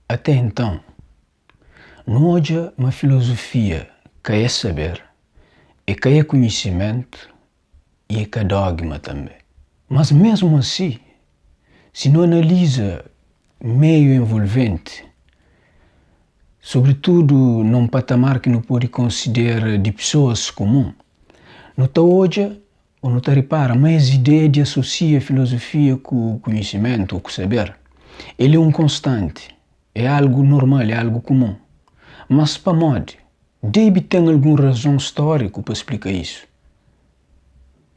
Até então, nu odja ma filozofia ka é saber, e ka é konhisimentu i e ka dogma tanbe. Mas mesmu asi, si nu analiza meiu envolventi, sobritudu na un patamar ki nu pode konsidera di pesoas kumun, nu ta odja ô nu ta ripara ma es ideia di asosia filozofia ku konhisimentu ô ku saber, el é un konstanti, é algu normal, é algu kumun. Mas pamodi? Debe ten algun razon stóriku pa splika isu.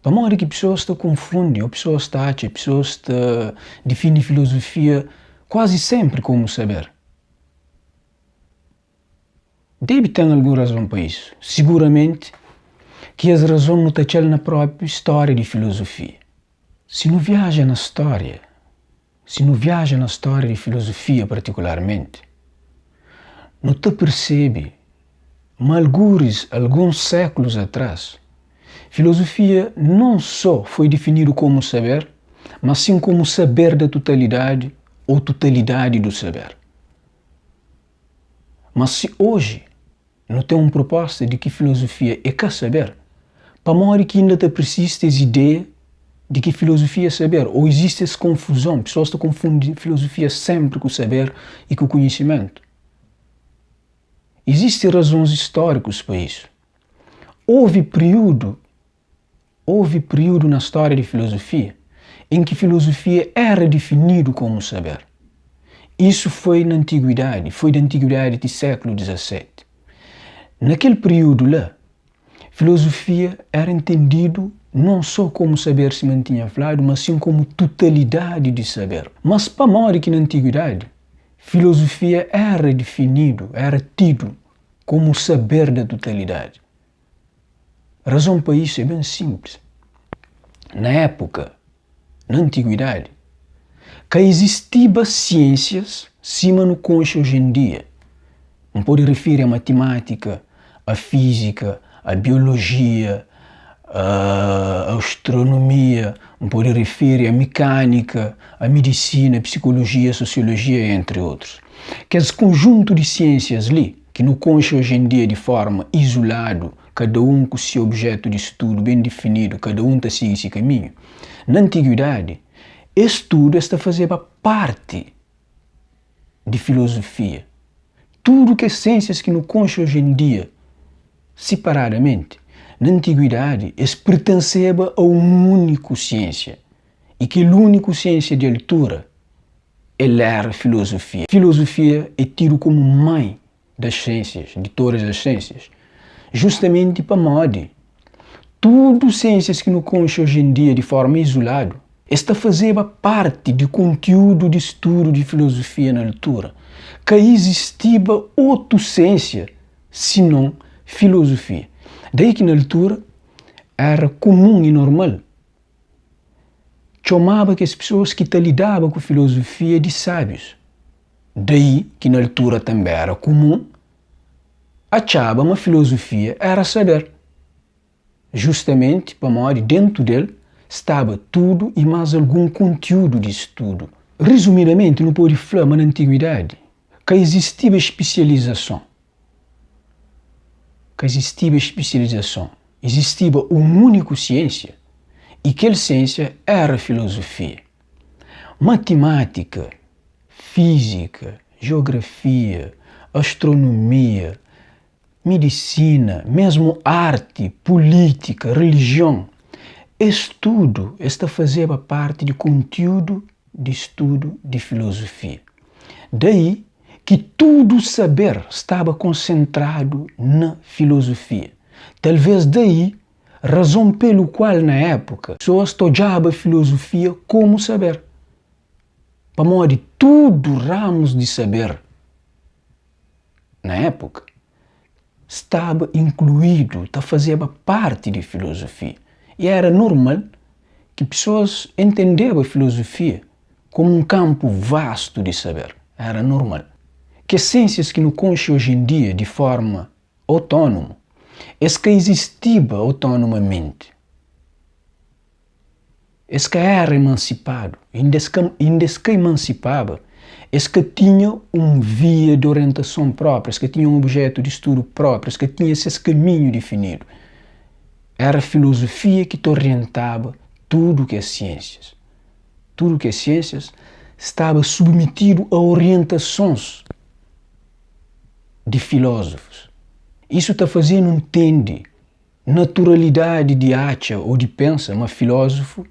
Pamodi ki pesoas ta konfundi ô pesoas ta atxa, pesoas ta difini filozofia kuazi sénpri komu saber? Debe ten algun razon pa isu. Siguramenti ki es razon nu ta atxa-l na própi stória di filozofia. Si nu viaja na stória, si nu viaja na stória di filozofia partikularmenti, nu ta persebe ma alguris, alguns sékulus atrás, filozofia non só foi difinidu komu saber, mas sin komu saber da tutalidadi ô tutalidadi du saber. Mas si oji nu ten un proposta di ki filozofia é ka saber, pamodi ki inda ta persisti es ideia di ki filozofia é saber? Ô izisti es konfuzon, pesoas ta konfundi filozofia senpri ku saber i ku konhisimentu? Izisti razons istórikus pa isu. Ovi priudu Houve períodu na stória di filozofia en ki filozofia éra difinidu komu saber. Isu foi na antiguidadi, foi di antiguidadi ti séklu 17. Na kel períodu la, filozofia éra entendidu non só komu saber sima N tinha fladu, mas sin komu tutalidadi di saber. Mas pamodi ki na antiguidadi filozofia éra difinidu, éra tidu komu saber da tutalidadi? Razon pa isu é ben sinplis. Na épuka, na antiguidadi, ka izistiba siênsias sima nu konxe oji en dia. N pode rifiri a matimátika, a fízika, a biolojia, a astronomia, N pode rifiri a mikánika, a midisina, psikolojia, sosiolojia, entri otrus. Kes konjuntu di siênsias li, ki nu konxe oji en dia di forma izuladu, kada un ku si objetu di studu ben difinidu, kada un ta sigi si kaminhu. Na antiguidadi, es tudu es ta fazeba parti di filozofia. Tudu kes siênsias ki nu konxe oji en dia siparadamenti, na antiguidadi es pertenseba a un úniku siênsia. I kel úniku siênsia di altura el éra filozofia. Filozofia é tidu komu mãi das siênsias, di todas as siênsias, justamenti pamodi tudu siênsias ki nu konxe oji en dia di forma izuladu, es ta fazeba parti di kontiúdu di studu di filozofia na altura. Ka izistiba otu siênsia sinon filozofia. Daí ki na altura éra kumun i normal txomaba kes pesoas ki ta lidaba ku filozofia di sábius. Daí ki na altura tanbê éra kumun atxaba ma filozofia éra saber, justamenti pamodi déntu del staba tudu i más algun kontiúdu di studu. Rizumidamenti, nu pode fla ma na antiguidadi ka izistiba spisializason. Ka izistiba spisializason, izistiba un úniku siênsia i kel siênsia éra filozofia. Matimátika, fízika, jeografia, astronomia, midisina, mésmu arti, pulítika, relijion, es tudu es ta fazeba párti di kontiúdu di studu di filozofia. Daí ki tudu saber staba konsentradu na filozofia. Talvês daí razon pelu kual na épuka pesoas ta odjaba filozofia komu saber, pamodi tudu ramus di saber na épuka staba inkluídu, ta fazeba párti di filozofia. I éra normal ki pesoas entendeba filozofia komu un kanpu vastu di saber. Éra normal. Kes siênsias ki nu konxe oji en dia di fórma autónomu, es ka izistiba autónomamenti. Es ka éra emansipadu, inda es ka, inda es ka emansipaba. Es ka tinha un via di orientason própri, es ka tinha un objetu di studu própri, es ka tinha ses kaminhu difinidu. Éra filozofia ki ta orientaba tudu kes siênsias. Tudu kes siênsias staba submetidu a orientasons di filózofus. Isu ta faze-nu ntende naturalidadi di atxa ô di pensa ma filózofu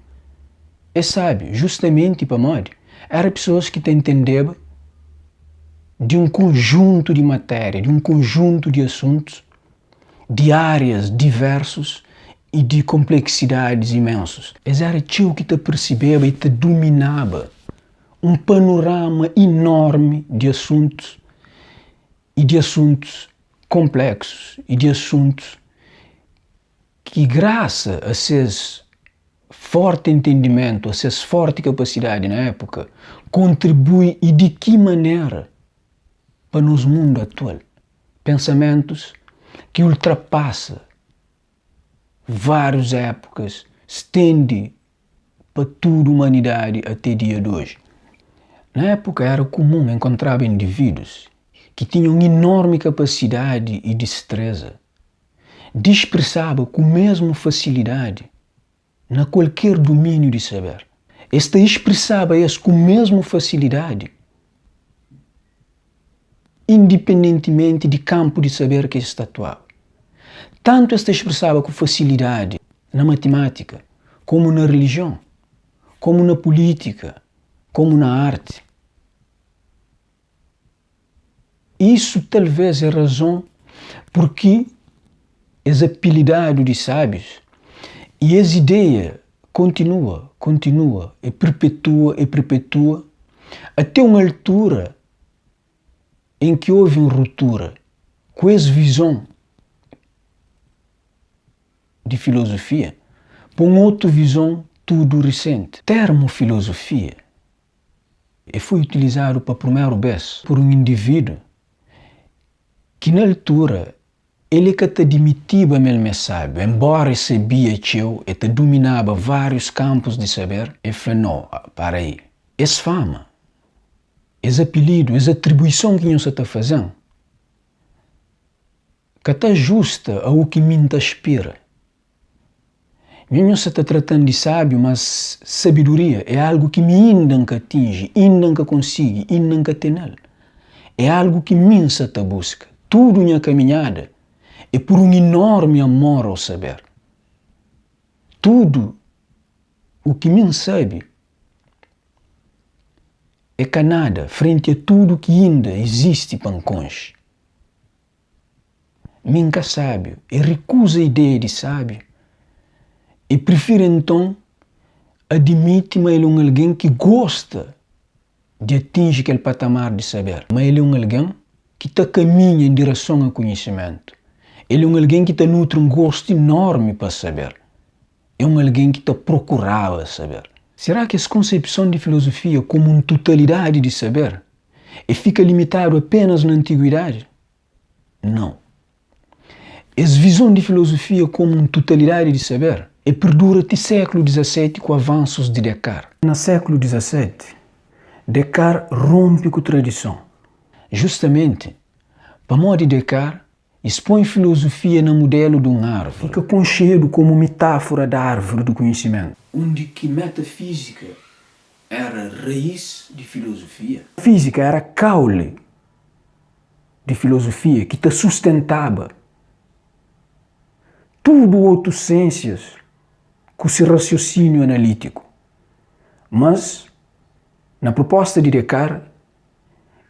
é sábiu, justamenti pamodi éra pesoas ki ta ntendeba di un konjuntu di matéria, di un konjuntu di asuntus, di árias divérsus i di konpleksidadis imensus. Es éra txeu ki ta persebeba i ta duminaba un panurama inormi di asuntus i di asuntus konpleksus i di asuntus ki grasa a ses forti entendimentu, a ses forti kapasidadi na épuka, kontribui i di ki manera pa nos mundu atual. Pensamentus ki ultrapasa várius épukas, stendi pa tudu umanidadi até dia di oji. Na épuka éra kumun enkontraba indivídus ki tinha un inormi kapasidadi i distreza di spresaba ku mesmu fasilidadi na kualker dumíniu di saber. Es ta spresaba es ku mesmu fasilidadi indipendentimenti di kanpu di saber ki es ta atuaba. Tantu es ta spresaba ku fasilidadi na matimátika, komu na rilijion, komu na pulítika, komu na arti. Isu talvês é razon purki es apilidadu di sábius i es ideia kontinua, kontinua, e perpetua, e perpetua, até un altura en ki ovi un rutura ku es vizon di filozofia pa un otu vizon tudu risenti. Termu filozofia e foi utilizadu pa prumeru bes pur un individu ki na altura el e ka ta dimitiba ma el me sabiu, enbora e sabia txeu, e ta duminaba varius kampus di saber, e fla, No, para aí, es fama, es apilidu, es atribuison ki nho sa ta faze-m, ka ta ajusta a u ki mi N ta aspira. Nho nho sa ta trata-m di sábiu, mas sabedoria é algu ki mi inda N ka atinji, inda N ka konsigi, inda N ka ten-el. É algu ki mi N sa ta buska. Tudu nha kaminhada é pur un inormi amor ao saber. Tudu u ki mi N sabe é ka nada frenti a tudu ki inda izisti pa N konxe. Mi N ka sábiu. E rikuza ideia di sábiu. E prifiri nton adimiti ma el é un algen ki gosta di atinji kel patamar di saber, ma el é un algen ki ta kaminha en direson a konhisimentu. El é un algen ki ta nutri un gostu inormi pa saber. É un algen ki ta prokuraba saber. Será ki es konsepson di filozofia komu un tutalidadi di saber e fika limitadu apenas na antiguidadi? Nau. Es vizon di filozofia komu un tutalidadi di saber e perdura ti séklu 17 ku avansus di Descartes. Na séklu 17, Descartes ronpi ku tradison. Justamenti pamodi Descartes ispõe filozofia na mudelu di un árvore. Fika konxedu komu mitáfora da árvore di konhisimentu. Undi ki metafízika éra raís di filozofia. Fízika éra kauli di filozofia ki ta sustentaba tudu otus siênsias ku se rasiosíniu analítiku. Mas, na proposta di Descartes,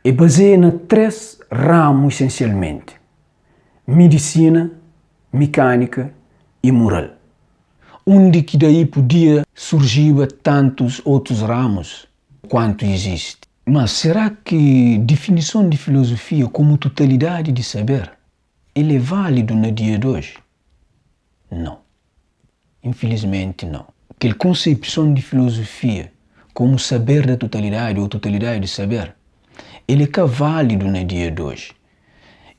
e bazeia na três ramu esensialmenti, midisina, mikanika i mural. Undi ki daí podia surjiba tantus otus ramus kuantu izisti. Mas será ki difinison di filozofia komu tutalidadi di saber el é válidu na dia di oji? Nau. Infilismenti nau. Kel konsepson di filozofia komu saber da tutalidadi ô tutalidadi di saber el é ka válidu na dia di oji.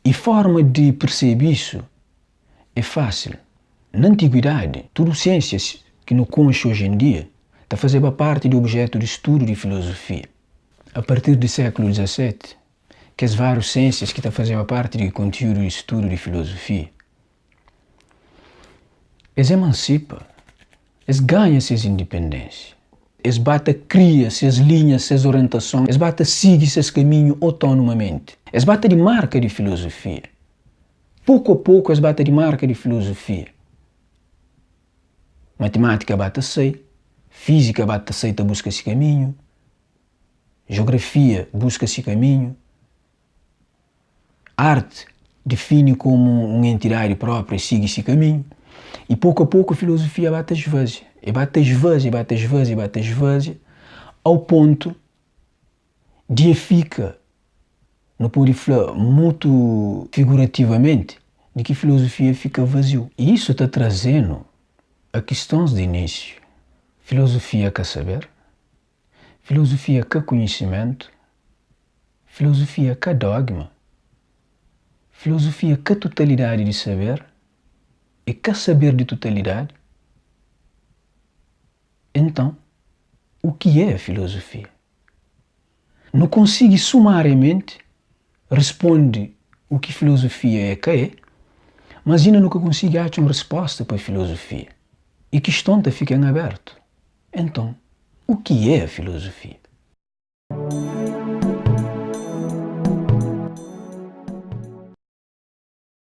I forma di persebe isu É fásil. Na antiguidadi, tudu siênsias ki nu konxe oji en dia ta fazeba párti di obijétu di studu di filozofia. A partir di sékulu 17, kes várius siênsias ki ta fazeba parti di kontiúdu di studu di filozofia, es emansipa, es ganha ses indipendénsia, es ba ta kria ses linhas, ses orientason, es ba ta sigi ses kaminhu otónumamenti, es ba ta dimarka di filozofia. Poku a poku es ba ta dimarka di filozofia. Matimátika ba ta sai, fízika ba ta sai ta buska si kaminhu, Jeografia buska si kaminhu. Art difini komu un entidadi própria e sigi si kaminhu. I poku a poku filozofia ba ta svazia, e ba ta svazia, e ba ta svazia, e ba ta svazia, au pontu di e fika, nu pode fla mutu figurativamenti, di ki filozofia fika vaziu. I isu ta traze-nu a kistons di inísiu, filozofia ka saber? Filozofia ka konhisimentu, filozofia ka dogma, filozofia ka totalidadi di saber e ka saber di totalidadi. Enton, u ki é filozofia? Nu konsigi sumariamenti risponde u ki filozofia é ka é, mas inda nu ka konsigi atxa un risposta pa filozofia i kiston ta fika en abertu. Enton, u ki é filozofia?